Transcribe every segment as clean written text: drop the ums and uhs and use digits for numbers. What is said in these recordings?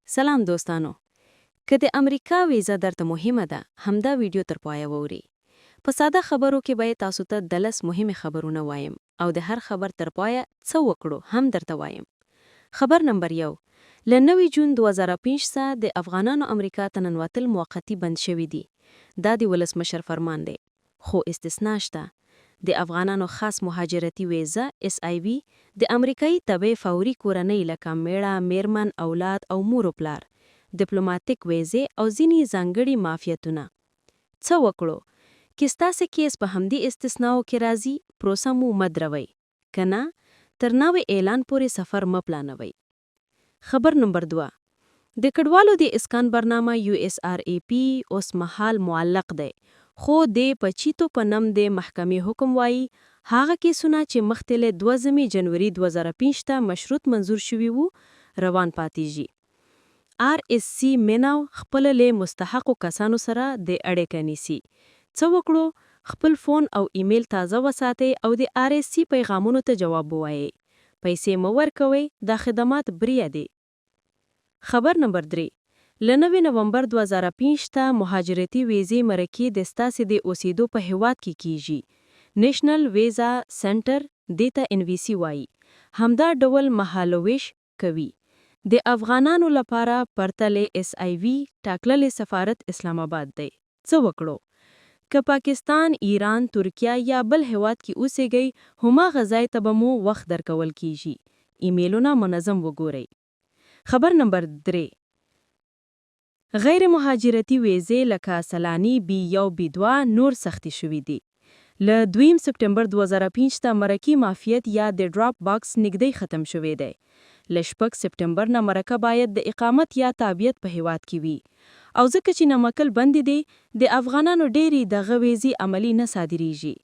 سلام دوستانو! که د امریکا ویزه درته مهمه ده، همدا ویډیو تر پایه ووري. په ساده خبرو کې به تاسو ته 10 مهمې خبرونه وایم او د هر خبر تر پایه څه وکړو هم درته وایم. خبر نمبر 1: له 9 جون 2005 څخه د افغانانو امریکا ته ننوتل موقتي بند شوي دي. دا د ولسمشر فرمان دی. خو استثنا شته: د افغانانو خاص مهاجرتي ویزه SIV، د امریکایي تبع فوري کورنۍ لکه میړه، میرمن، اولاد او مور و پلار، دیپلوماتیک ویزې او ځینې ځانګړي معافیتونه. څه وکړو؟ که ستاسې کیس په همدې استثناو کې راځي، پروسه مو مه دروئ. که نه، تر نوي اعلان پورې سفر مه پلانوئ. خبر نمبر 2: د کډوالو د اسکان برنامه USRAP اوس مهال معلق دی، خو د پچیتو په نوم د محکمې حکم وایي هغه کیسونه چې مخکې له 2 جنوري 2005 مشروط منظور شوي وو، روان پاتېږي. RSC میناو خپله له مستحقو کسانو سره د اړیکه نیسي. څه وکړو؟ خپل فون او ایمیل تازه وساتئ او د RSC پیغامونو ته جواب ووایئ. پیسې مه ورکوئ، دا خدمات بریا دي. خبر نمبر 3: له 9 نومبر 2005 ته مهاجرتي ویزې مرکې د ستاسې د اوسېدو په هیواد کې کیږي. National Visa Center، دې ته NVC وایي، همدا ډول مهالویش کوي. د افغانانو لپاره پرته له SIV ټاکلی سفارت اسلام آباد دی. څه وکړو؟ که پاکستان، ایران، ترکیه یا بل هیواد کې اوسېږئ، هماغه ځای ته به مو وخت درکول کیږي. ایمیلونه منظم وګورئ. خبر نمبر 3: غیر مهاجرتي ویزې لکه سلاني B1 B2 نور سختې شوې دي. له 2 سپټمبر 2005 ته مرکي معافیت یا د drop box نږدې ختم شوی دی. له 6 سپټمبر نه مرکه باید د اقامت یا تابعیت په هیواد کې وي. او ځکه چې نمکل بندې دي، د افغانانو ډېری دغه ویزې عملي نه صادریږي.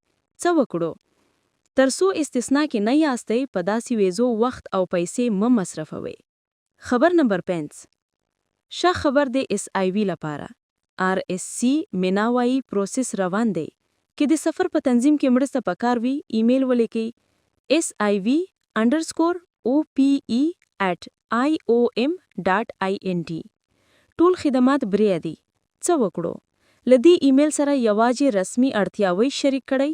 څه وکړو؟ تر څو استثنا کې نه یاستئ، په داسې ویزو وخت او پیسې مه مصرفوئ. خبر نمبر 5: ښه خبر د SIV لپاره. RSC مینا وایي پروسس روان دی. که د سفر په تنظیم کې مرسته پکار وي، ایمیل ولیکئ: siv_ope@iom.int. ټول خدمات بریا دي. څه وکړو؟ له دې ایمیل سره یوازې رسمي اړتیاوې شریک کړئ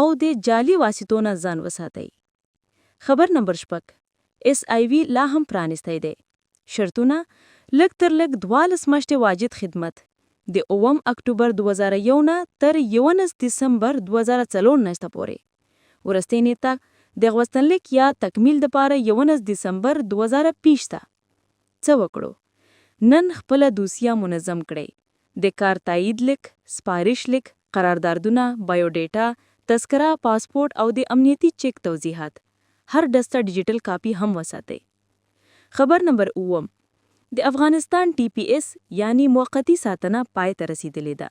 او د جعلي واسطو نه ځان وساتئ. خبر نمبر 6: SIV لا هم پرانیستی دی. شرطونه: لږ تر لږ 12 میاشتې واجد خدمت، د 7 اکتوبر 2001 نه تر 11 دسمبر 2024 پورې. وروستۍ نیټه د غوښتنلیک یا تکمیل دپاره 11 دسمبر 2025. څه وکړو؟ نن خپله دوسیه منظم کړئ: د کار تایید لیک، سپارش لیک، قراردادونه، بایوډیټا، تذکره، پاسپورت او د امنیتي چک توضیحات. هر دسته ډیجیټل کاپي هم وساتئ. خبر نمبر 7: د افغانستان TPS یعنی موقتی ساتنه پای ته رسیدلې ده.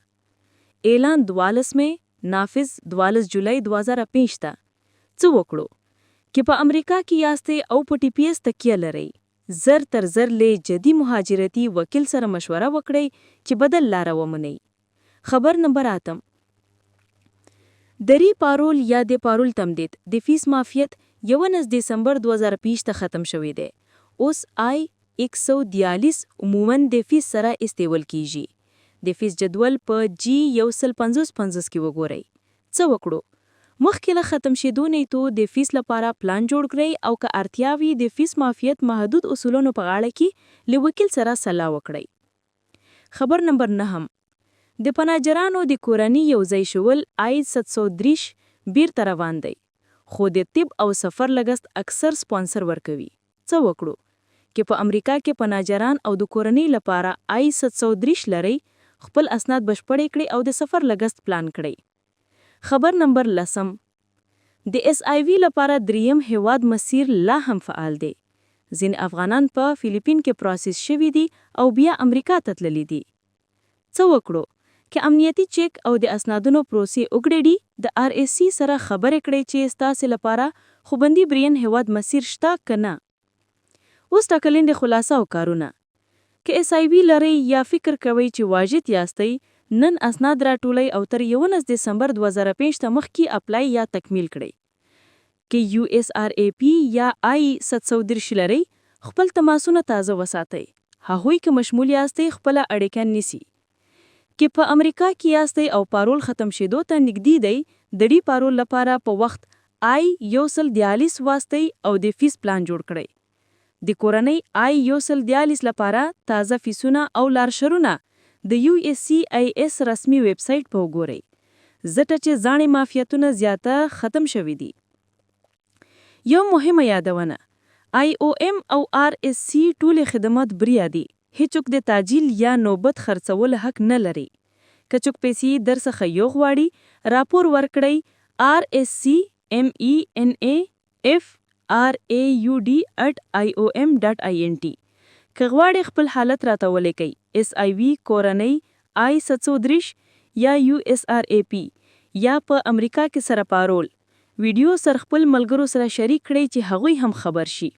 اعلان 12 می، نافذ 12 جولای 2005 ته. څه وکړو؟ که په امریکا کې یاستئ او په TPS تکیه لرئ، زر تر زر له جدي مهاجرتي وکیل سره مشوره وکړئ چې بدل لاره ومنئ. خبر نمبر 8: د re-parole یا د پارول تمدید د فیس معافیت 11 دسمبر 2025 ته ختم شوی دی. اوس I-143 عموما د فیس سره استول کیږي. د فیس جدول په G-150 50 کې وګورئ. څه وکړو؟ مخکې له ختم شیدو نیتو د فیس لپاره پلان جوړ کړئ او که اړتیا وي، د فیس معافیت محدود اصولونو په غاړه کې له وکیل سره سلا وکړئ. خبر نمبر 9: د پناهجرانو د کورنۍ یو ځای شول I-730 بیرته روان دی، خو د طب او سفر لګښت اکثر سپانسر ورکوي. څه وکړو؟ که په امریکا کې پناهجران او د کورنۍ لپاره I-730 لرئ، خپل اسناد بشپړ کړئ او د سفر لګښت پلان کړئ. خبر نمبر 10: د SIV لپاره دریم هیواد مسیر لا هم فعال دی. ځینې افغانان په فلیپین کې پروسس شوي دي او بیا امریکا ته تللي دي. څه وکړو؟ که امنیتي چک او د اسنادونو پروسې اوږدې دي، د RSC سره خبرې کړئ چې ستاسې لپاره خوندي دریم هیواد مسیر شته که نه. اوس ټاکلې خلاصه او کارونه: که SIV لرئ یا فکر کوئ چې واجد یاستئ، نن اسناد راټولئ او تر 11 دسمبر 2005 ته مخکې apply یا تکمیل کړئ. که USRAP یا I-730 لرئ، خپل تماسونه تازه وساتئ. هغوی که مشمول یاستئ، خپله اړیکه نیسي. که په امریکا کې یاستئ او پارول ختم شیدو ته نږدې دی، د ری پارول لپاره په وخت I 143 واستئ او د فیس پلان جوړ کړئ. د کورنۍ I 143 لپاره تازه فیسونه او لارښودونه د USCIS رسمي ویب سایټ په وګورئ، ځکه چې ځاڼې معافیتونه زیاته ختم شوي دي. یو مهمه یادونه: IOM او RSC ټولې خدمات بریا دي. هیڅوک د تعجیل یا نوبت خرڅولو حق نه لري. که څوک پیسې در څخه یو غواړي، راپور ورکړئ rscmenafraud@iom.int. که غواړئ خپل حالت راته ولیکئ، SIV، کورنۍ I 730 یا USRAP یا په امریکا کې سره پارول، ویډیو سره خپل ملګرو سره شریک کړئ چې هغوی هم خبر شي.